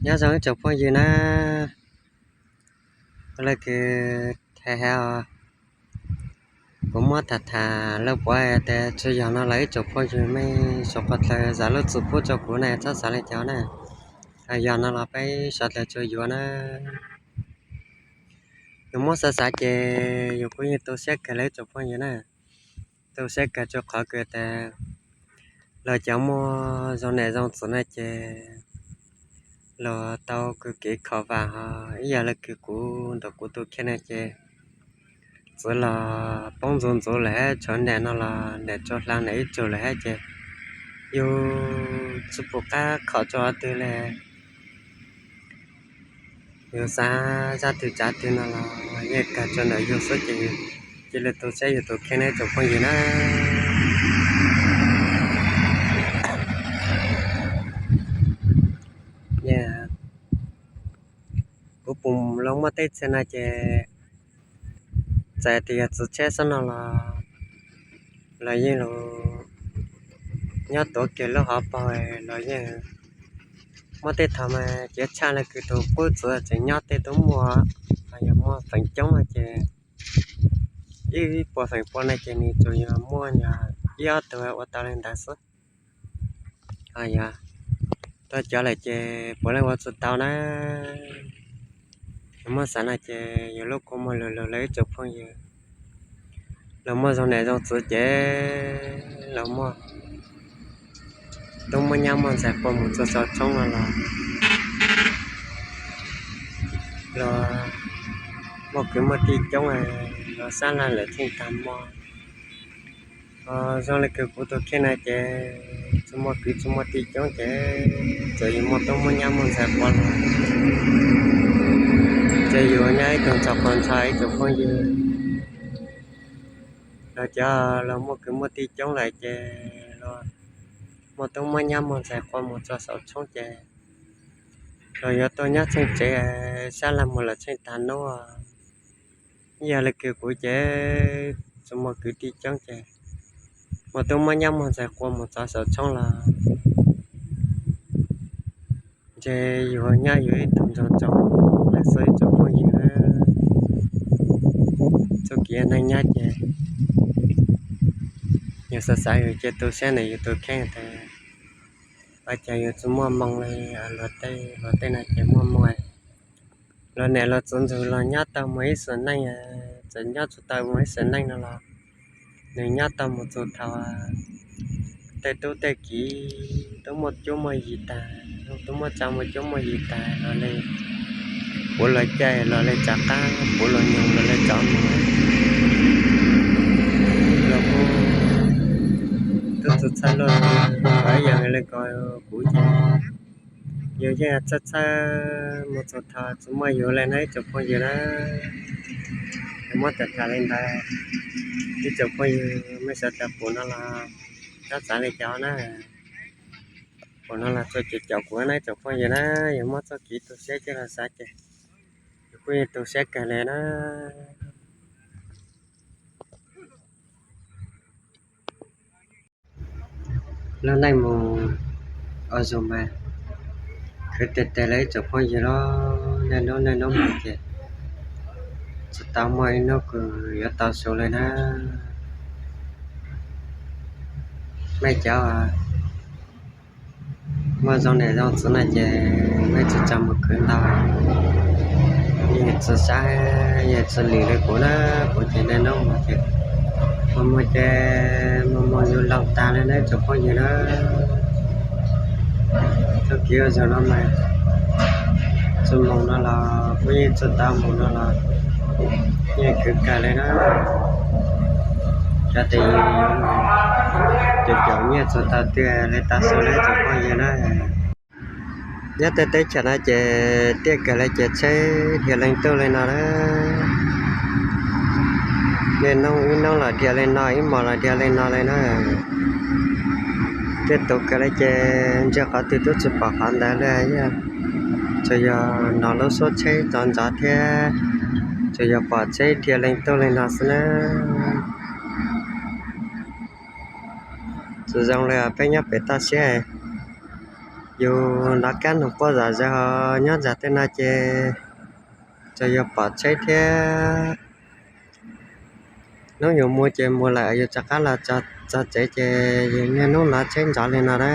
Nyob zoo ib tsoom phooj ywg na, leej twg hais hais os, kuv muab tham tham lawv puav tias tsuas yog no los ib tsoom phooj ywg mej suav qhov tlaws zam lub txim pub rau kuv na, txhob xav li cas na. Yog no los peb sawv daws tsuas yuav na. Yus muab xav xav ces yus kuj yeej tu siab kawg li ib tsoom phooj ywg na. Tu siab kawg rau qhov kws tas los cov muaj zoo niam zoo txiv na ces los tau kws kev kho vam ho ib yam li kws kuv ntawm kuv tus kheej na ces txiv los poob ntxuv ntxuv lawm hab, tshuav niam no los niam tsuas hla niam ib tug lawm hab ces yus tsis pum qab kho rau qhov twg li. Yus xav zaj twg tsav twg no los yeej kawg rau ntawm yus xwb ces cia li tu siab yus tus kheej na ib tsoom phooj ywg na. Kuv pum los muaj tej txhia no ces txawm tias yog txiv tshiab xwb no los, los yeej nyob tuav kiag lub hauv paug los yeej muaj tej thaum mas ciav tshaj li kws tus qub txiv tseem nyob tej tub muaj, ho yog muaj feem coob no ces ib puas feem pua no ces nws tsuas yog muaj ib ob tug ua tau li ntawd xwb. Ho yog tuaj cov lawm ces puav leej ua tsis tau na. Yus muab xav no ces yus lub kua muag lug lug li ib tsoom phooj ywg. Los muaj zoo niam zoo txiv ces los muaj tub muaj nyab muaj ntxhais quas mus txog xaus tshoob no los, los muaj kwv muaj tij coob los sab laj lawm theej tag hmo. Ho zoo li kws kuv tus kheej na ces tsis muaj kwv tsis muaj tij coob ces txawm yus muaj tub muaj nyab muaj ntxhais quas los, ces yus nyob ib tug ntxhov quas ntxhov ib tsoom phooj ywg. Los cov los muaj kwv muaj tij coob lawm ces los muaj tub muaj nyab muaj ntxhais quas mus txog xaus tshoob ces los yuav tuaj nyob tsheej tsev sab laj mus lawm tsheej tag hnub. Ib yam li kws kuv ces tsis muaj kwv tij coob ces muaj tub muaj nyab muaj ntxhais quas mus txog xaus tshoob los ntshe yus nyob yus ib tug ntsoog tsoom lawm xwb ib tsoom phooj ywg. Txuj kev neej nyob ces yus xav xav yus ces tu siab ntawm yus tus kheej tas ua cas yus tsis muaj moo li luag tej, luag tej no ces muaj moo. Luag niam luag txiv ntxawm los nyob tau mus ib sim neej, txawm nyob tsis tau mus ib sim neej no los nws nyob tau mus txog thaum tej tub tej kiv tub muaj cuab muaj yig tag, tub muaj tsa muaj cuab muaj yig tag los li puav luag caij los li tsav qab, puav luag nyoog los li tsav mus, los kuj tub txhawj txhawj luaj. Ib yam li ko kuv ces yus yeej txhawj txhawj mus txog thaum tsis muaj yus li na ib tsoom phooj ywg na. Yus muab tham tham li ntawd, ib tsoom phooj ywg mej sawv daws pum no los txhob xav li cas na. Pum no los txhua caum caum kuv na ib tsoom phooj ywg na, yus muab txoj kev tu siab coj los xav ces yus kuj yeej tu siab kawg li na. Lub neej mus ua zog mas khwv teg teg li ib tsoom phooj ywg los, niaj hnub niaj hnub mus ces tsis tau muaj ib hnub kws yuav tau su li na. Mej cov muaj zoo niam zoo txiv no ces mej tsis txhob mus khwv ntau. Yeej tsis saib, yeej tsis lim li kuv na, kuv ces niaj hnub mus ces muaj muaj ces muaj muaj yus laus tag li na ib tsoom phooj ywg na. Txoj kev ua zog no mas tsis mus no los kuj yeej tsis tau mus no los yeej khwv kawg li na. Cov tes yus yuav mus ces caum nyiaj txog tau tiag li tau su li ib tsoom phooj ywg na. Nyob tej teb chaws no ces tiaj kawg li ces tsheb dhia leej tuj li no na. Niaj hnub ib hnub los dhia li no, ib hmos los dhia li no li na. Tiaj tus kawg li ces ntsia qhov twg twb tsis pom qhov ntawd li. Tsuas yog hnov lub suab tsheb ntxov ntxov thiab tsuas yog pom tsheb dhia leej tuj li no xwb na. Tsis zoo li peb nyob pem toj siab, Yus nov kab nws quaj zom zaws ho nyob ntawm tej no ces tsuas yog pom tsheb thiab. Hnub yus mus ces mus lawm, yus rov qab los txog tsev ces yus niaj hnub nov tsheb ntov li no na.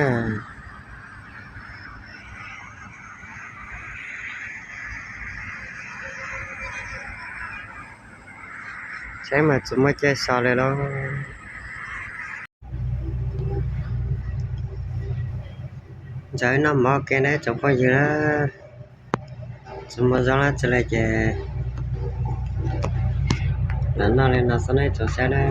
Tsheb mas tsis muaj caij so li lauj. Ntxawm noj mov ke na tsoom phooj ywg na, tsis muaj zoo dab tsi li ces lam noj li no xwb nawb tsoom saib na.